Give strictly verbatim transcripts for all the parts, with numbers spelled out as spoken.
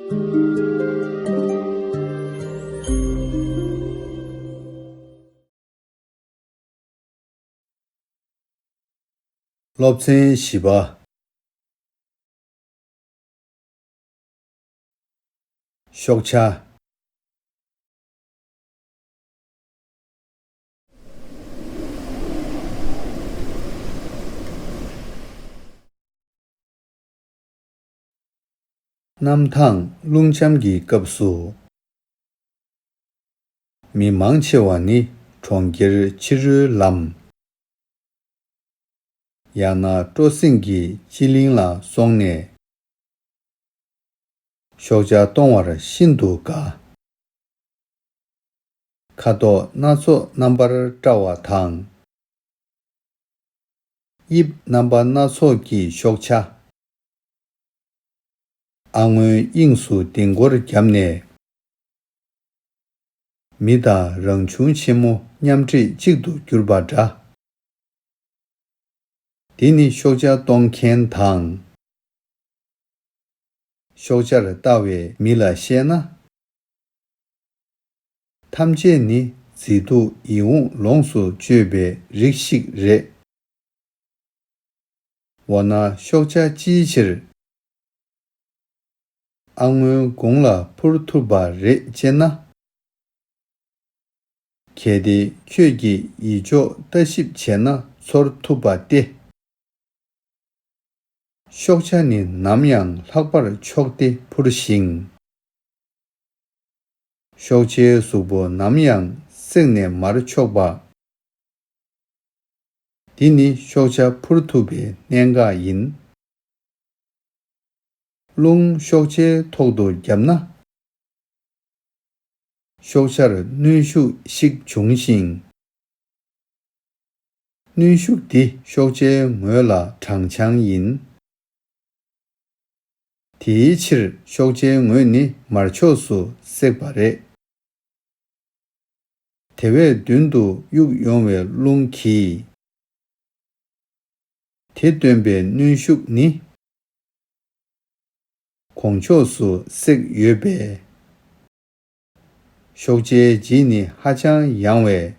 སློབ་ཚན་བཞི་པ། ཤོག་བྱ། གནམ་ཐང་རླུང་འཆམ་གྱི་སྐབས་སུ། མི་མང་ཆེ་བ་ནི་གྲོང་ཁྱེར་ཕྱི་རོལ་ལམ། ཡང་ན་སྤྲོ་གསེང་གི་སྤྱི་གླིང་ལ་སོང་ནས། ཤོག་བྱ་གཏོང་བར་ཤིན་ཏུ་དགའ། ཁ་དོག་སྣ་ཚོགས་རྣམ་པར་བཀྲ་བ་དང་། དབྱིབས་རྣམ་པ་སྣ་ཚོགས་ཀྱི་ཤོག་བྱ། ཨ་སྔོན་དབྱིངས་སུ་ལྡིང་སྐོར་བརྒྱབ་ནས། མི་དང་རང་བྱུང་ཆེན་མོ་མཉམ་འདྲེས་གཅིག་ཏུ་གྱུར་པ་འདྲ། འདི་ནི་ཤོག་བྱ་གཏོང་མཁན་དང་། ཤོག་བྱར་ལྟ་བའི་མི་ལ་བཤད་ན། ཐམས་ཅད་ནི་མཛེས་སྡུག་ཡིད་འོང་ལོངས་སུ་སྤྱོད་པའི་རིགས་ཤིག་རེད། འོ་ན་ཤོག་བྱ་ཅིའི་ཕྱིར། ཨ་སྔོན་དགུང་ལ་འཕུར་ཐུབ་པ་རེད་ཅེ་ན། གལ་ཏེ་ཁྱོད་ཀྱིས་ཡིད་འཇོག་ལྟ་ཞིབ་བྱས་ན་ཚོར་ཐུབ་པ་སྟེ། ཤོག་བྱ་ནི་ནམ་ཡང་ལྷག་པར་མཆོག་སྟེ་འཕུར་ཞིང་། ཤོག་བྱའི་གཟུགས་པོ་ནམ་ཡང་བསྲེགས་ནས་མར་ཕྱོགས་པ། འདི་ནི་ཤོག་བྱ་འཕུར་ཐུབ་པའི་གནད་འགག་ཡིན། རླུང་ཤོག་བྱའི་ཐོག་ཏུ་བརྒྱབ་ན། ཤོག་བྱར་གནོན་ཤུགས་ཤིག་འབྱུང་ཞིང་། གནོན་ཤུགས་འདི་ཤོག་བྱའི་ངོས་ལ་དྲང་འཕྱང་ཡིན། དེའི་ཕྱིར་ཤོག་བྱའི་ངོས་ནི་མར་ཕྱོགས་སུ་བསྲེགས་པ་རེད། དེ་བས་མདུན་དུ་གཡུག་ཡོང་བའི་རླུང་གིས། དེ་བཏོན་པའི་གནོན་ཤུགས་ནི། གོང་ཕྱོགས་སུ་བསྲེགས་ཡོད་པས། ཤོག་བྱའི་ལྗིད་ནི་ཧ་ཅང་ཡང་བས།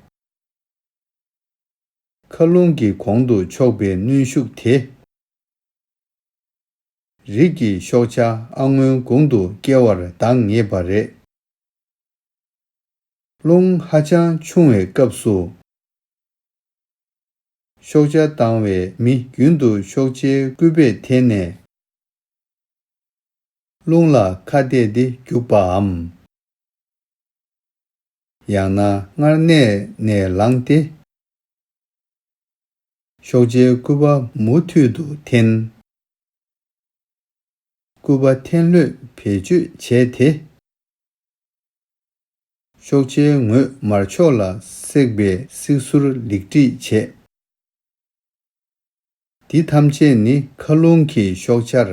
མཁའ་རླུང་གི་གོང་དུ་ཕྱོགས་པའི་གནོན་ཤུགས་དེ། རིགས་ཀྱི་ཤོག་བྱ་ཨ་སྔོན་དགུང་དུ་སྐྱེ་བར་འདང་ངེས་པ་རེད། རླུང་ཧ་ཅང་ཆུང་བའི་སྐབས་སུ། ཤོག་བྱ་བཏང་བའི་མི་རྒྱུན་དུ་ཤོག་བྱའི་སྐུད་པས་འཐེན་ནས། རླུང་ལ་ཁ་གཏད་དེ་རྒྱུག་པའམ། ཡང་ན་སྔར་གནས་ནས་ལངས་ཏེ། ཤོག་བྱའི་སྐུད་པ་མུ་མཐུད་དུ་འཐེན། སྐུད་པ་འཐེན་ལྷོད་བེད་སྤྱོད་བྱས་ཏེ། ཤོག་བྱའི་ངོས་མར་ཕྱོགས་ལ་བསྲེགས་པའི་སྲིད་ཟུར་ལེགས་སྒྲིག་བྱས། འདི་ཐམས་ཅད་ནི་མཁའ་རླུང་གིས་ཤོག་བྱར་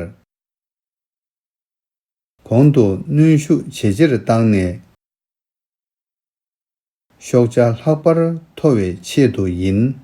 གོང་དུ་གནོན་ཤུགས་ཇེ་ཆེར་བཏང་ནས། ཤོག་བྱ་ལྷག་པར་མཐོ་བའི་ཆེད་དུ་ཡིན།